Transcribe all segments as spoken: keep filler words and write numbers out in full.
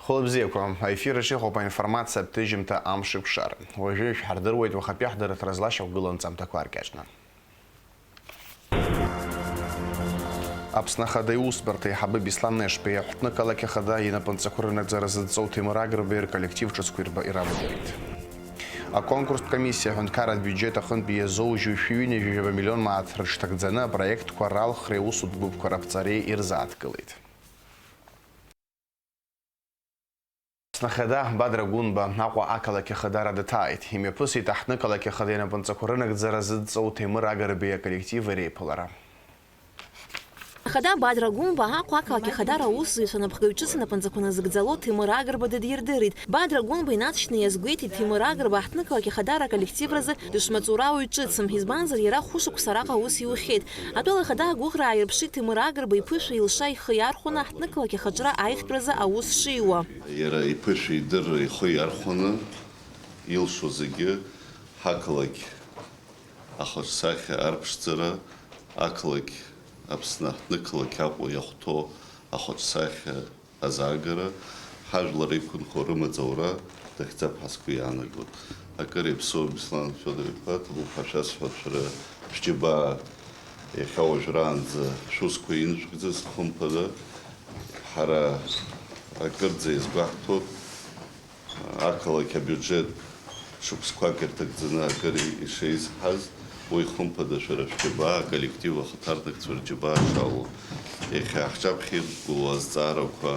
Хәылбзиақәа, аефир аҿы иҟоуп аинформациатә ҭыжьымҭа Амш икәшара. Уажәы ишәҳардыруеит уахатәи ҳдырраҭара злашьақәгылоу анҵамҭақәа ааркьаҿны. Аԥсны Ахада иусбарҭа аиҳабы Беслан Ешба аҳҭнықалақь ахада инапынҵақәа рынагӡара зыдҵоу Ҭемыр Агрбеи рколлектив ҿыцқәа ирба-, ирамадырит. Аконкурстә комиссиа аҳәынҭқарратә биуџьет аҟынтәи иазоужьу шәи ҩынҩажәижәаба миллион мааҭ рыҽҭагӡаны апроектқәа ралхреи аусутә гәыԥқәа раԥҵареи ирзааҭгылеит. Аԥсны Ахада Бадра Гәынба Аҟәа ақалақь ахадара дҭааит. Имҩаԥысит аҳҭнықалақь ахада инапынҵақәа рынагӡара зыдҵоу Ҭемыр Агрбеи аколлектив иреиԥылара. Ахада Бадра Гәынба Аҟәа ақалақь ахадара аусзуҩцәа напхгаҩ ҿыц инапынҵақәа назыгӡало Ҭемыр Агрба дыдирдырит. Бадра Гәынба инаҵшьны иазгәеиҭеит, Ҭемыр Агрба аҳҭнықалақь ахадара аколлективразы дышмаҵурауаҩ ҿыцым, избанзар, иара хәышықәса араҟа аус иухьеит. Атәыла ахада агәыӷра ааирԥшит Ҭемыр Агрба иԥышәа илша ихы иархәаны аҳҭнықалақь ахаҿра аихтәразы аус шиуа. Иара иԥышәа идырра ихы иархәаны илшо зегьы ҳақалақь ахаҿсахьа арԥшӡара, ақалақь Аԥсны аҳҭнықалақь Аҟәа иахәҭоу ахаҿсахьа азаагара, ҳажәлар иқәынхо рымаҵ аура дахьӡап ҳәа сгәы иаанагоит. Акыр иаԥсоу Беслан Федор-иԥа, ҭабуп ҳәа шәасҳәап, шәара шәџьабаа иахьа уажәраанӡа шәусқәа иншәыгӡаз, хымԥада, ҳара акырӡа иазгәаҳҭоит, ақалақь абиуџьет шықәсқәак ирҭагӡаны акыр ишеизҳаз, уи хымԥада шәара шәџьабаа, аколлектив ахаҭарнакцәа рџьабаа шалоу. Иахьа ҳҿаԥхьа иқәгылоу азҵаарақәа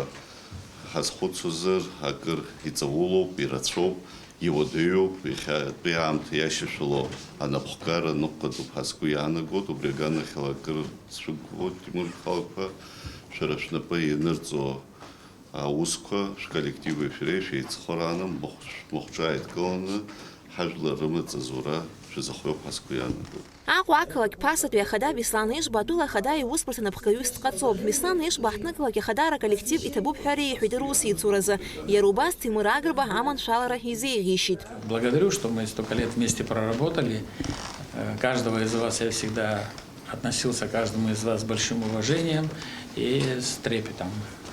ҳазхәыцуазар, акыр иҵаулоуп, ирацәоуп, иуадаҩуп, иахьатәи аамҭа иашьашәало анапхгара ныҟәгатәуп ҳәа сгәы иаанагоит, убри аганахьала акыр сшәықәгылоит, Тимур Михайлович, шәара шәнапы ианырҵо аусқәа, шәколлективи шәареи шәеицхырааны, махә-, махәҿы ааидкыланы, ҳажәлар рымаҵ азура шәазыхиоуп ҳәа сгәы иаанагоит. Аҟәа ақалақь ԥасатәи ахада Беслан Ешба атәыла ахада иусбарҭа напхгаҩыс дҟаҵоуп. Беслан Ешба аҳҭнықалақь ахадара аколлектив иҭабуп ҳәа реиҳәеит русеицуразы. Иара убас Ҭемыр Агрба аманшәалара изеиӷьеишьеит. Благодарю, что мы столько лет вместе проработали. Э, каждого из вас я всегда относился к каждому из вас с большим уважением и с трепетом.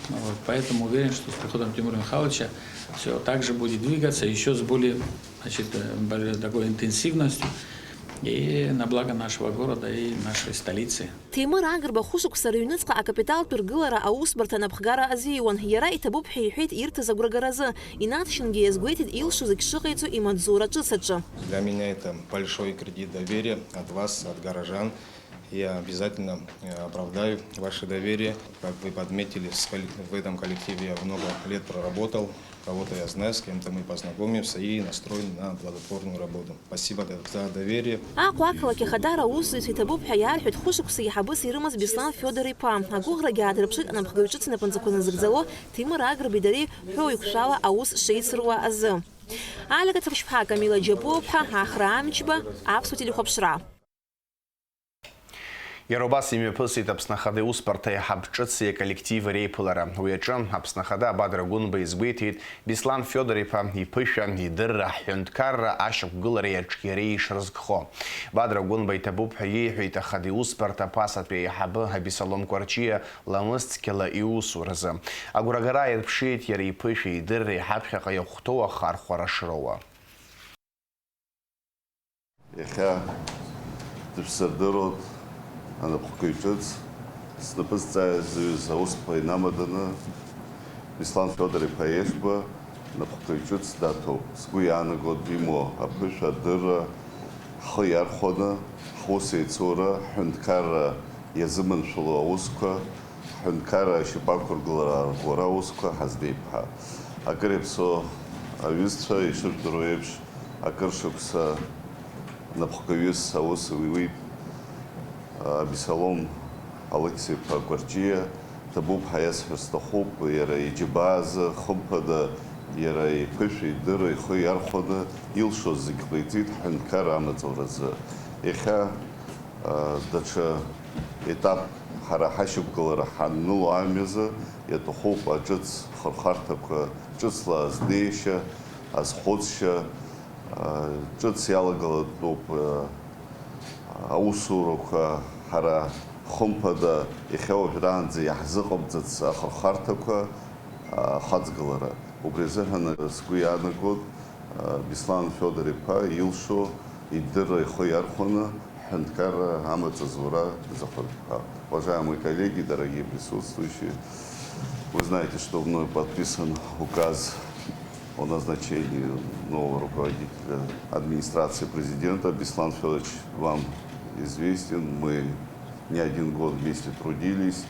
Ну вот, поэтому уверен, что с приходом Тимура Михайловича всё так же будет двигаться, ещё с более, значит, э, более такой интенсивностью и на благо нашего города и нашей столицы. Ҭемыр Агрба хәышықәса рыҩныҵҟа акапиталтә ргылара аусбарҭа анапхгара азиуан. Иара иҭабуп ҳәа иҳәеит ирҭаз агәрагаразы. Инаҵшьынгьы иазгәеиҭеит илшо зегь шыҟаиҵо имаҵзура ҿыц аҿы. Для меня это большой кредит доверия от вас, от горожан. Я обязательно, э, оправдаю ваше доверие. Как вы подметили, с коллек-, в этом коллективе я много лет проработал. Кого-то я знаю, с кем-то мы познакомимся и настроены на плодотворную работу. Спасибо за доверие. Аҟәа ақалақь ахадара аусзуҩцәа иҭабуп ҳәа иарҳәеит хәышықәса еиҳабыс ирымаз Беслан Федор-иԥа. Агәыӷрагьы аадырԥшит анапхгаҩ ҿыц инапынҵақәа назыгӡало Ҭемыр Агрбеи дареи ҳәоу еиқәшәала аус шеицыруа азы. Алика Цыԥшьԥҳа, Камила Џьапуаԥҳа, Ахра Амчба, Аԥсуа телехәаԥшра. Иара убас имҩаԥысит Аԥсны Ахада иусбарҭа аиҳаб ҿыци аколлективи реиԥылара. Уи аҿы Аԥсны Ахада Бадра Гәынба изгәеиҭеит Беслан Федор-иԥа иԥышәа, идырра, ҳҳәынҭқарра ашьақәгылареи аҿиареи ишрызкхо. Бадра Гәынба иҭабуп ҳәа иеиҳәеит Ахада иусбарҭа ԥасатәи аиҳабы Абисалом Кәарҷиа ламысцқьала иусуразы. Агәрагара аирԥшит иара иԥышәеи идырреи ҳаԥхьаҟа иахәҭоу ахархәара шроуа. Иахьа дышәсырдыруеит анапхгаҩ ҿыц, снапы зҵаҩыз аусқәа инамаданы, Беслан Федор-иԥа Ешба напхгаҩ ҿыц даҭоуп. Сгәы иаанагоит, имоу аԥышәа, адырра, ҳхы иархәаны, ҳус еицура, ҳҳәынҭқарра иазыманшәало аусқәа, ҳҳәынҭқарра ашьапы ақәыргылара арӷәӷәара аусқәа ҳазнеиԥҳа. Акыр иаԥсоу аҩызцәа, ишыжәдыруа еиԥш, акыр шықәса напхгаҩыс аус иуит Абисалом Алықьса-иԥа Кәарҷиа. Ҭабуп ҳәа иасҳәар сҭахуп, иара иџьабаа азы, хымԥада, иара иԥышәа, идырра, ихы иархәаны илшоз зегь ҟаиҵеит ҳҳәынҭқарра амаҵуразы. Иахьа, а, даҽа етап ҳара ҳашьақәгылара ҳанныло амҩазы иаҭахуп аҿыц хырхарҭақәа, ҿыцла азнеишьа, азхәыцшьа, а, ҿыц иалагалатәуп, а, аусурақәа, ҳара хымԥада, иахьа уажәраанӡа иаҳзыҟамҵац ахырхарҭақәа, а, ахаҵгылара. Убри азыҳәан сгәы иаанагоит, э, Беслан Федор-иԥа илшо идырра ихы иархәаны ҳҳәынҭқарра амаҵ зура изахәарԥха. Уважаемые коллеги, дорогие присутствующие, вы знаете, что мной подписан указ о назначении нового руководителя администрации президента. Беслан Федорович вам известен. Мы не один год вместе трудились.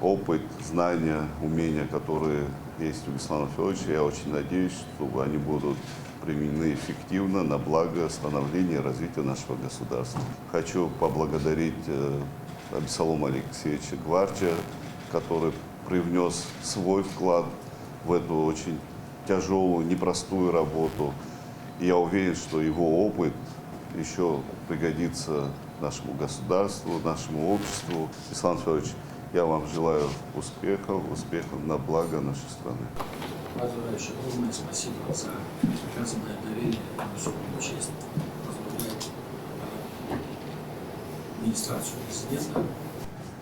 Опыт, знания, умения, которые есть у Беслана Федоровича, я очень надеюсь, что они будут применены эффективно на благо становления и развития нашего государства. Хочу поблагодарить, э, Абессалома Алексеевича Гварча, который привнес свой вклад в эту очень тяжелую, непростую работу. И я уверен, что его опыт еще пригодится нашему государству, нашему обществу. Беслан Федорович, я вам желаю успехов, успехов на благо нашей страны. Владимир Владимирович, огромное спасибо за оказанное доверие и высокую честь возглавлять, э, администрацию президента.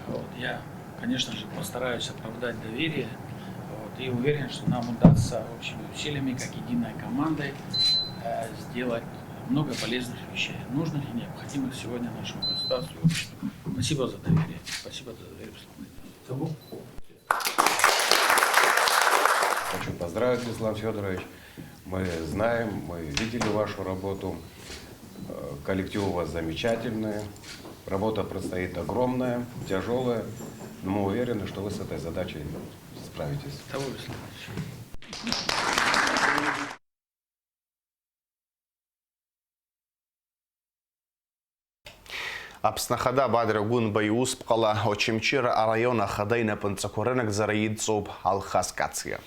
Вот, я, конечно же, постараюсь оправдать доверие. Вот, и уверен, что нам удастся общими усилиями, как единой командой, э, сделать много полезных вещей, нужных и необходимых сегодня нашему государству и обществу. Спасибо за доверие. Спасибо за доверие, Руслан Владимирович. Хочу поздравить, Беслан Федорович. Мы знаем, мы видели вашу работу. Э, коллектив у вас замечательный. Работа предстоит огромная, тяжелая. Но мы уверены, что вы с этой задачей справитесь. Того, Беслан Владимирович. Аԥсны Ахада Бадра Гәынба иусԥҟала Очамчыра араион ахада инапынҵақәа рынагӡара идҵоуп Алхас Кациа.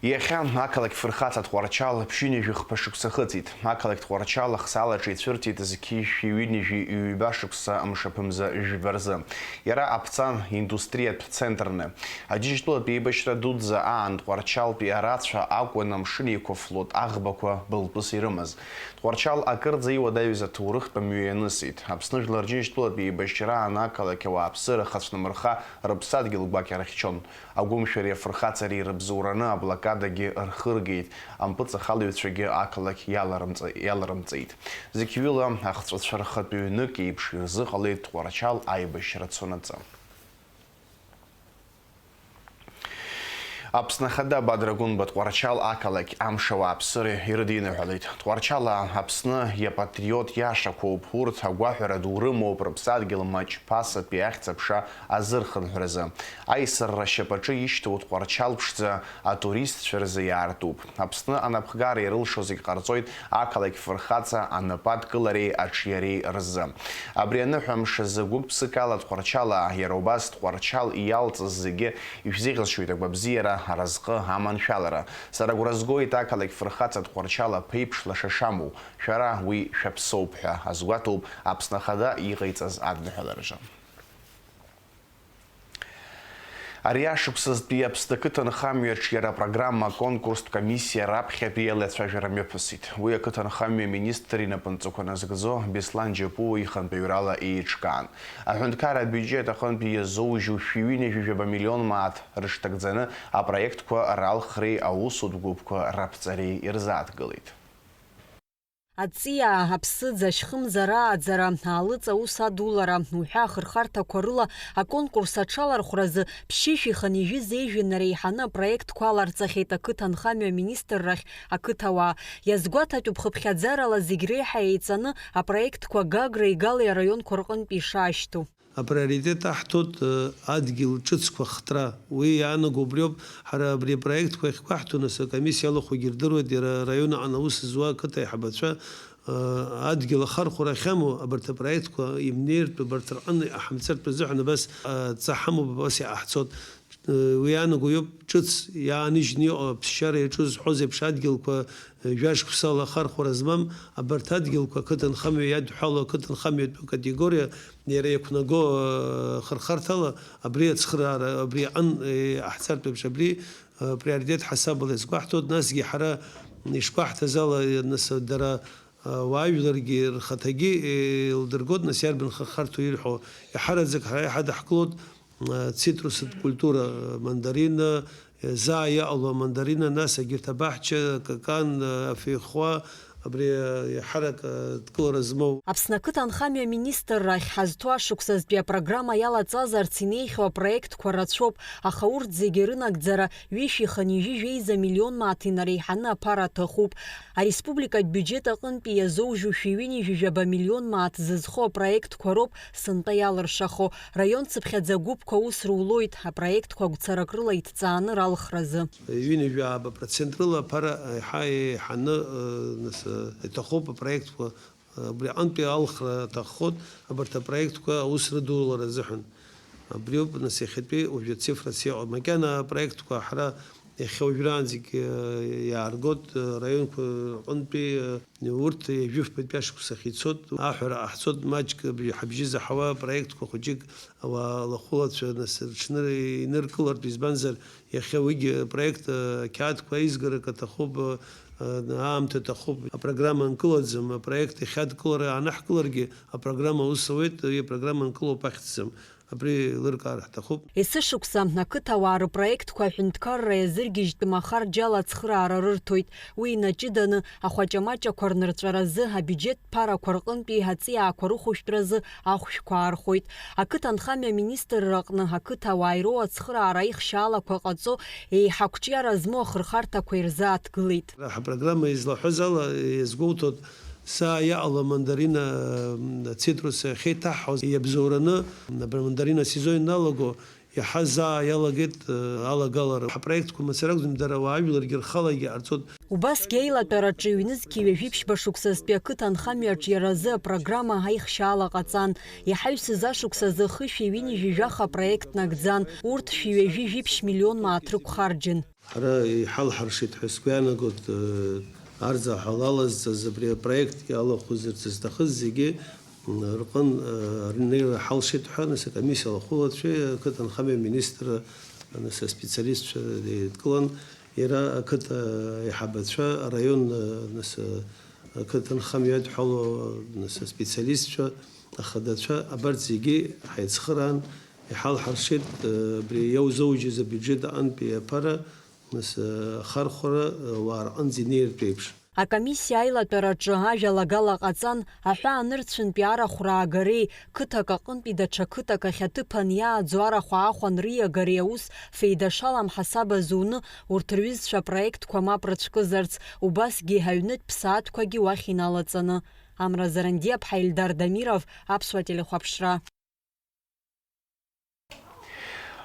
Иахьа ақалақь фырхаҵа Тҟәарчал ԥшьынҩажәи хԥа шықәса хыҵит. Ақалақь Тҟәарчал ахсаалаҿы ицәырҵит зқьи жәшәи ҩынҩажәи ҩба шықәса мшаԥымза жәба рзы. Иара аԥҵан индустриатә центрны. Аџьынџьтәылатә еибашьра дуӡӡа аан Тҟәарчалтәи арацәа акәын амшын еиқәыфлоит аӷбақәа былтәыс ирымаз. Тҟәарчал акырӡа иуадаҩыз аҭоурыхтә мҩа ианысит. Аԥсны Жәлар Џьынџьтәылатә еибашьраан ақалақь ауааԥсыра хацәнымырха рыԥсадгьыл гәакьа рыхьчон. Агәымшәареи афырхаҵареи рыбзоураны аблокадагьы рхыргеит, ампыҵахалаҩцәагьы ақалақь иаларымҵ-, иаларымҵеит. Зықьҩыла ахҵәацәа рхатә ҩнык еиԥш ирзыҟалеит Тҟәарчал аибашьра цонаҵы. Аԥсны Ахада Бадра Гәынба Тҟәарчал ақалақь амш ауааԥсыра ирыдиныҳәалеит. Тҟәарчал Аԥсны иапатриот иашақәоуп, урҭ агәаҳәара ду рымоуп рыԥсадгьыл маҷ ԥасатәи ахьӡ-аԥша азырхынҳәразы. Аисырра ашьапаҿы ишьҭоу Тҟәарчал ԥшӡа атуристцәа рзы иаартуп. Аԥсны анапхгара ирылшо зегь ҟарҵоит ақалақь фырхаҵа анапы адкылареи аҿиареи рзы. Абри аныҳәамш азы гәык-ԥсыкала Тҟәарчалаа, иара убас Тҟәарчал иалҵыз зегьы ишәзеиӷьасшьоит агәабзиара, аразҟы, аманшәалара. Сара агәра згоит ақалақь фырхаҵа Тҟәарчал аԥеиԥш лаша шамоу, шәара уи шәаԥсоуп ҳәа азгәаҭоуп Аԥсны Ахада иҟаиҵаз адныҳәалараҿы. Ари ашықәсазтәи Аԥсны ақыҭанхамҩаҿ иара апрограмма аконкурстә комиссиа раԥхьатәи алацәажәара мҩаԥысит. Уи ақыҭанхамҩа аминистр инапынҵақәа назыгӡо Беслан Џьапуа ихантәаҩрала еиҿкаан. Аҳәынҭқарра абиуџьет аҟынтәи иазоужьу шәи ҩынҩажәи жәаба миллион мааҭ рышҭагӡаны апроектқәа ралхреи аусутә гәыԥқәа раԥҵареи ирзааҭгылеит. Аҵиаа, аԥсыӡ, ашьхымза рааӡара, аалыҵ аус адулара уҳәа ахырхарҭақәа рыла аконкурс аҽалархәразы ԥшьышәи хынҩажәи зеижәи нареиҳаны апроектқәа аларҵахьеит ақыҭанхамҩа аминистррахь ақыҭауаа. Иазгәаҭатәуп хыԥхьаӡарала зегь реиҳа еиҵаны апроектқәа Гагреи Галеи араионқәа рҟынтә ишаашьҭу. Априоритет аҳҭоит, э, адгьыл ҿыцқәа хтра. Уи иаанаго убриоуп, ҳара абри апроектқәа ахьқәаҳҭо, нас, акомиссиа алахәгьы ирдыруеит, иара араион аҟны аус зуа ақыҭа аиҳабацәа, э, адгьыл ахархәара ахьамоу абарҭ апроектқәа имнеиртә, абарҭ рҟны иҟаҳамҵартә азыҳәан абас, э, адҵа ҳамоуп, абас иҟаҳҵоит. Уи иаанаго иоуп, ҿыц иааныжьны иҟоу аԥсшьара иаҿу зҳәоз еиԥш адгьылқәа, жәа-шықәсала ахархәара змам, абарҭ адгьылқәа ақыҭанхамҩа иадҳәалоу ақыҭанхамҩатәу категориа иара иақәнаго, э, хырхарҭала абри ацхыраара, абри аҟын, э, иҟаҳҵартә еиԥш, абри, э, приоритет ҳасабала иазгәаҳҭоит, насгьы ҳара ишгәаҳҭаз ала, нас дара, э, ауаажәларгьы рхаҭагьы, э, еилдыргоит, нас иарбан хырхарҭоу ирҳәо, иаҳараӡак ҳара иҳадаҳкылоит, цитрусатә культура, мандарина, заа иаҟало амандарина, нас егьырҭ абаҳча, акакан, афеихәа, абри еиҳарак дкылара змоу. Аԥсны ақыҭанхамҩа аминистрра ахь ҳазҭо ашықәсазтәи апрограмма иалаҵазарц инеихьоу апроектқәа рацәоуп, аха урҭ зегьы рынагӡара ҩышәи хынҩажәи жәеиза миллион мааҭ инареиҳаны аԥара аҭахуп. Ареспубликатә биуџьет аҟынтәи иазоужьу шәи ҩынҩажәи жәаба миллион мааҭ зызхо апроектқәа роуп сынтәа иалыршахо. Раион цыԥхьаӡа гәыԥқәа аус рулоит, апроектқәа гәцарак рыла иҭҵааны ралхразы. Ҩынҩажәи ааба процент рыла аԥара еиҳа еиҳаны, э, нас, э, иҭахуп апроектқәа, э, убри аҟынтәи алхра аҭаххоит, абарҭ апроектқәа аус рыдулара азыҳәан. Абриоуп, нас, иахьатәи уажәы ацифрас иҟоу. Макьана апроектқәа ҳара иахьа уажәраанӡагь, э, иааргоит, э, раионқәа рҟынтәи, э, урҭ ҩажәи фбатәи ашықәсахь ицоит, аҳәара ҟаҳҵоит, маҷк бжь-, ҳабжьы заҳауа апроектқәа хәыҷык ауаа лахәылацәа, нас, рыҽны иныркылартә, избанзар, иахьа уигьы апроект, э, ақьаадқәа аизгарак аҭахуп, э, аамҭа аҭахуп, апрограмма анкылаӡам, апроект иахьадкылара анаҳкыларгьы, апрограмма аус ауеит, уи апрограмма анкылоуп ахьӡӡам. Абри еилыркаар ҳҭахуп. Есышықәса ақыҭауаа рпроектқәа аҳәынҭқарра иазыргьежьтәым ахарџьала ацхыраара рырҭоит. Уи инаҷыданы, ахәаҷамаҷақәа рнырҵәаразы, абиуџьет ԥарақәа рҟынтәи аҵиаақәа рыхәшәтәразы ахәшәқәа аархоит. Ақыҭанхамҩа аминистрра аҟны ақыҭауаа ироуа ацхыраара аихшьаалақәа ҟаҵо, еиҳа қәҿиара змоу ахырхарҭақәа ирзааҭгылеит. Ҳапрограмма излаҳәаз ала иазгәоуҭоит, саа иаҟало амандарина, м, ацитрус ахьеиҭаҳҳәоз иабзоураны, абри амандарина асезон ианалаго, иаҳа заа иалагеит, э, алагалара. Ҳапроектқәа мацара акәӡам, дара ауаа ажәларгьы рхала иҟарҵоит. Убасгьы аилатәараҿы ҩнызқьи ҩажәи ԥшьба шықәсазтәи ақыҭанхамҩаҿ иара азы апрограмма аихшьаала ҟаҵан. Иҳаҩсыз ашықәсазы хышәи ҩынҩажәи жәаха проект нагӡан, урҭ шәи ҩажәи жәиԥшь миллион мааҭ рықәхарџьын. Ҳара иҳалҳаршеит ҳәа сгәы иаанагоит, э, арзаҳал алазҵаз абри апроектгьы алахәызырц зҭахыз зегьы, м, рҟын, э, рнеира ҳалшеит ҳәа, нас, акомиссиа алахәылацәеи ақыҭанхамҩа аминистрра, нас, аспециалистцәа еидкылан, иара ақыҭа аиҳабацәа, араион, э, нас, э, ақыҭанхамҩа адҳәалоу, нас, аспециалистцәа, ахадацәа, абарҭ зегьы ҳаицхыраан, иҳалҳаршеит, э, абри иаузоужьыз абиуџьет аҟынтәи аԥара, нас, э, ахархәара, э, ауаа рҟынӡа инеиртә еиԥш. Акомиссиа аилатәараҿы ажәалагала ҟаҵан, аҳәаа нырцәынтәи арахә раагареи, қыҭак аҟынтәи даҽа қыҭак ахь аҭыԥ аниааӡо арахә аахәан рыиагареи аус феидашалам ҳасаб азуны, урҭ рҩызцәа апроектқәа мап рыцәкызарц, убасгьы аҩнытә ԥсаатәқәагьы уахь иналаҵаны. Амра Зарандиаԥҳа, Ельдар Дамиров, Аԥсуа телехәаԥшра.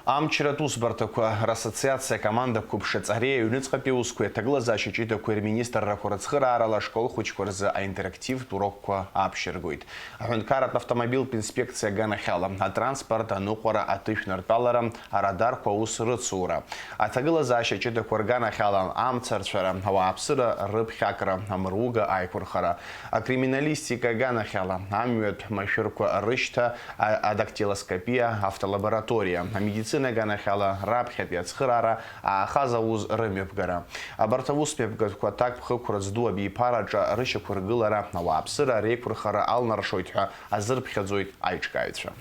Амчратә усбарҭақәа рассоциациа акоманда қәыԥш аҵареи аҩныҵҟатәи аусқәеи аҭагылазаашьа ҷыдақәеи рминистррақәа рыцхыраарала ашкол хәыҷқәа рзы аинтерактивтә урокқәа ааԥшьыргоит. Аҳәынҭқарратә автомобильтә инспекциа аганахьала атранспорт аныҟәара, аҭышә нартәалара, арадарқәа аус рыцура, аҭагылазаашьа ҷыдақәа рганахьала амца арцәара, ауааԥсыра рыԥхьакра, амыруга аиқәырхара, акриминалистика аганахьала амҩатә машәырқәа рышьҭа, а-, адактилоскопиа автолабораториа, амедицина аганахьала раԥхьатәи ацхыраара аахаз ауз рымҩаԥгара. Абарҭ аусмҩаԥгатәқәа аҭакԥхықәра зду абиԥараҿы рышьақәыргылара, ауааԥсыра реиқәырхара алнаршоит ҳәа азырԥхьаӡоит аиҿкааҩцәа.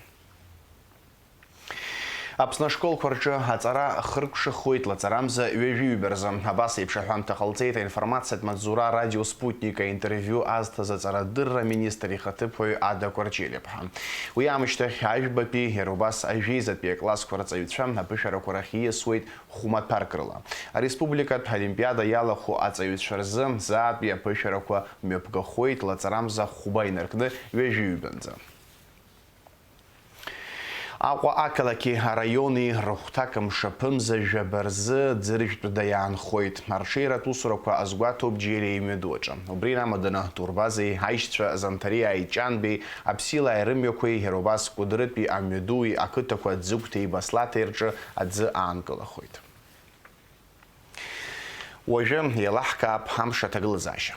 Аԥсны ашколқәа рҿы аҵара хыркәшахоит лаҵарамза ҩажәи ҩба рзы. Абас еиԥш аҳәамҭа ҟалҵеит аинформациатә маҵзура радио Спутник аинтервиу азҭаз аҵарадырра аминистр ихаҭыԥуаҩ Ада Кәарҷелиаԥҳа. Уи аамышьҭахь ажәбатәи, иара убас ажәеизатәи аклассқәа рҵаҩцәа аԥышәарақәа рахь ииасуеит хә-маҭәарк рыла. Ареспубликатә олимпиада иалахәу аҵаҩцәа рзы заатәи аԥышәарақәа мҩаԥгахоит лаҵарамза хәба инаркны ҩажәи ҩбанӡа. Аҟәа ақалақьи араиони рыхәҭак мшаԥымза жәаба рзы Ӡыржәтәда иаанхоит. Арҽеиратә усурақәа азгәаҭоуп Џьелиа имҩаду аҿы. Убри инамаданы Турбазеи аишьцәа Занҭариааи Ҷанбеи Аԥсилааи рымҩақәеи, иара убас Кәыдрытәи амҩадуи ақыҭақәа Ӡыгәҭеи Баслаҭеи рҿы аӡы аанкылахоит. Уажәы еилаҳкаап амш аҭагылазаашьа.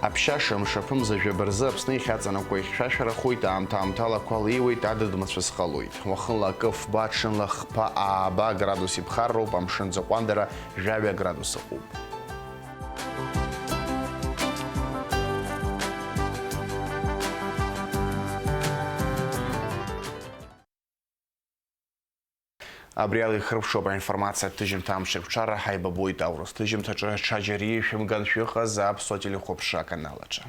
Аԥшьаша мшаԥымза жәаба рзы Аԥсны ихьаҵанакуа ихьшәашәарахоит, аамҭа-аамҭала ақәа леиуеит, адыд мацәыс ҟалоит. Уахынла акы фба, ҽынла хԥа-ааба градус иԥхарроуп, амшын ӡаҟәандара жәаҩа градус ыҟоуп. Абри ала ихырԥшуп аинформациа аҭыжьымҭа амшеиқәҿара. Ҳаибабоит аурыс ҭыжьымҭаҿы, ҽаџьара ишәымган шәыҟаз аԥсуа телехәаԥшра аканал аҿы.